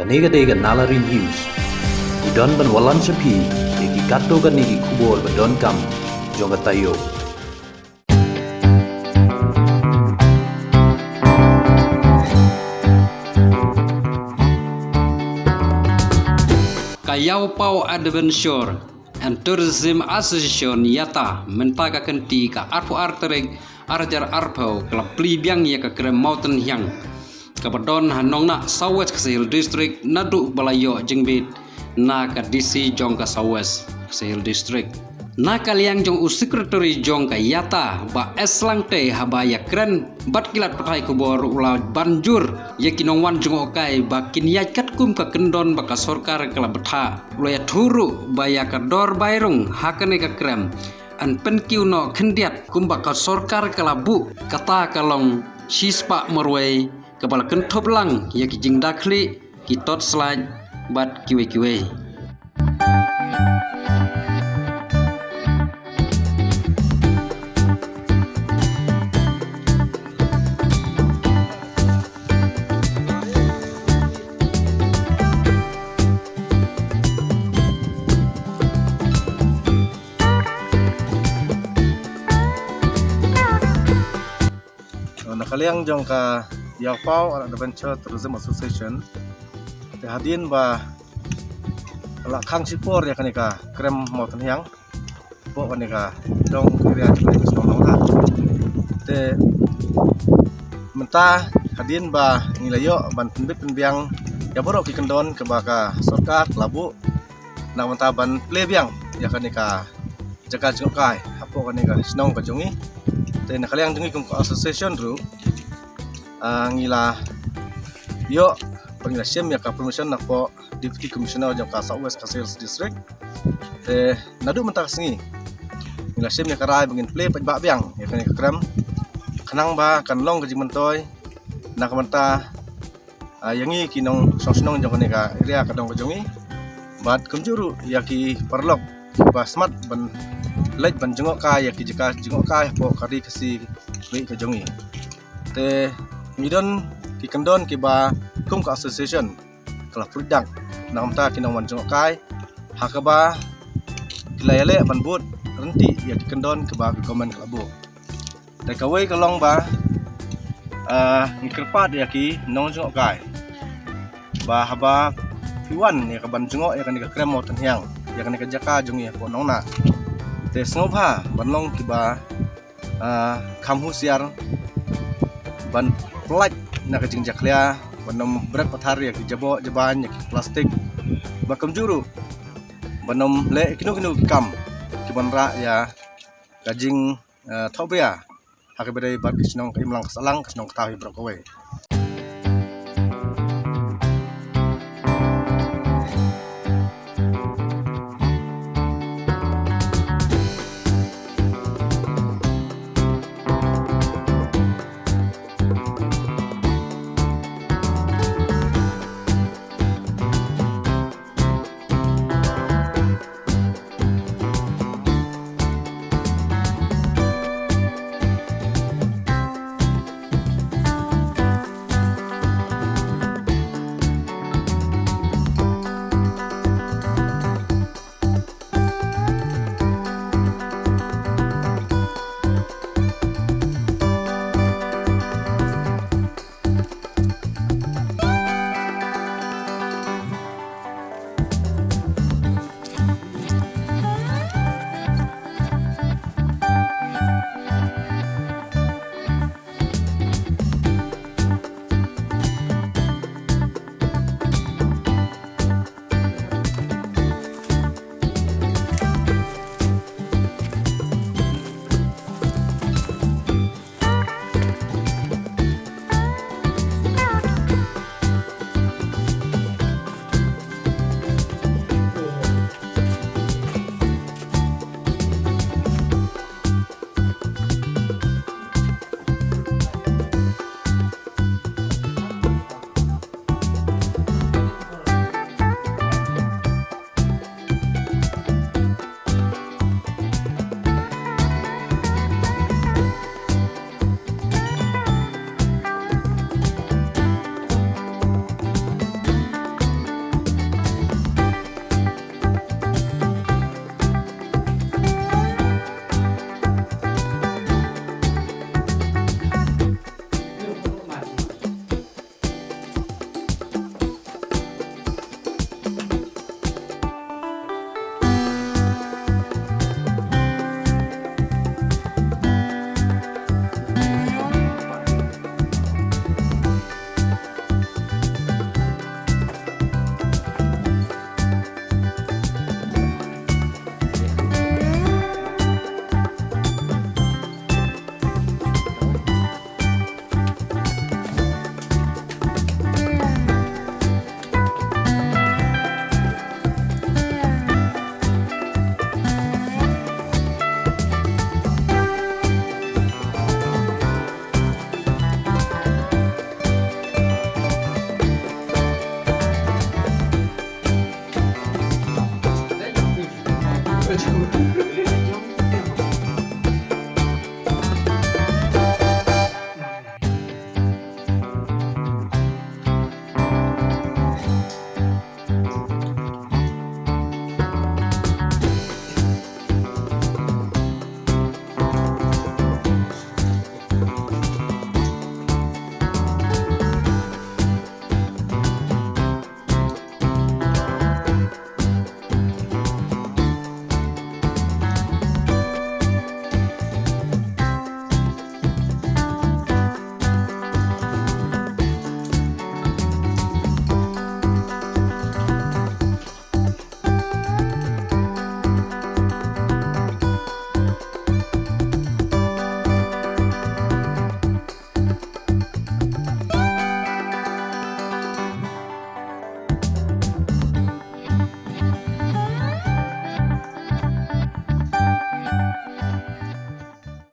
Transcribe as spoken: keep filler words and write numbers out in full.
Kane ka dei ka Nalari News. Ngi don ban wallam sha phi ïa ki katto katne ki khubor ba donkam jong ka taïew. Ka Ïawpaw Adventure and Tourism Association, YATA, mynta ka kynti ka arphew ar tarik, ar hajar arphew, ka la plie biang ïa ka krem Mawtynhiang, kaba don ha Nongnah, South West Khasi Hills District, naduh ba la ïoh jingbit na ka D C jong ka South West Khasi Hills District. Na ka liang jong u Secretary jong ka YATA, Bah S Langte, haba ïakren bad ki lad pathai khubor, u la ban jur ïa ki nongwan jngohkai ba kin ïaid katkum ka kyndon ba ka sorkar ka la bthah. U la ïathuh ruh ba ïa ka dor bai rung ha kane ka krem yn pynkiew noh khyndiat kumba ka sorkar ka la buh, kata ka long shispah marwei, kaba la kynthup lang ïa ki jingda khlieh, ki torchlight bad kiwei kiwei. Na ka liang jong ka Ïawpaw Adventure Tourism Association, te hadien ba la khang shipor ïa kane ka krem Mawtynhiang, hapoh kane ka dong area jong ka shnong Nongnah. Te mynta hadien ba ngi la ïoh ban pynbit pynbiang ïa baroh ki kyndon kaba ka sorkar la buh, na mynta ban plie biang ïa kane ka jaka jngohkai hapoh kane ka shnong ka jong ngi. Te na ka liang jong ngi kum ka association ruh, ah, ngi la ïoh, ba ngi la shim ïa ka permission napoh Deputy Commissioner jong ka South West Khasi Hills District. Te naduh mynta ka sngi ngi la shim ïa ka rai ba ngin plie paidbah biang ïa kane ka krem, khnang ba kan long ka jingmyntoi na ka bynta, ah, ïa ngi ki nongshong shnong jong kane ka area ka dong ka jong ngi, bad kumjuh ruh ïa ki paralok ba smat ban leit ban jngohkai ïa ki jaka jngohkai hapoh ka ri Khasi Hills ka jong ngi. Te ngi don ki kyndon kiba kum ka association ka la pyrshang na ka bynta ki nongwan jngohkai, ha kaba ki la ïaleh ban bud ryntih ïa ki kyndon kiba ka government ka la buh. Te kawei ka long ba, ah, ngi kyrpad ïa ki nongjngohkai ba haba phi wan ïa ka ban jngoh ïa kane ka krem Mawtynhiang, ïa kane ka jaka jong ngi hapoh Nongnah, te sngewbha ban long kiba, ah, kham husiar, ban pyllait na ka jingjakhlia, ban ym bret pathar ïa ki jaboh jaban, ïa ki plastik, bad kumjuh ruh ban ym leh kino kino ki kam kiban rah ïa ka jing, ah, thohbria ha kaba ïadei bad ka shnong ka imlang ka sahlang, ka shnong ka thaw hi baroh kawei. Shuh.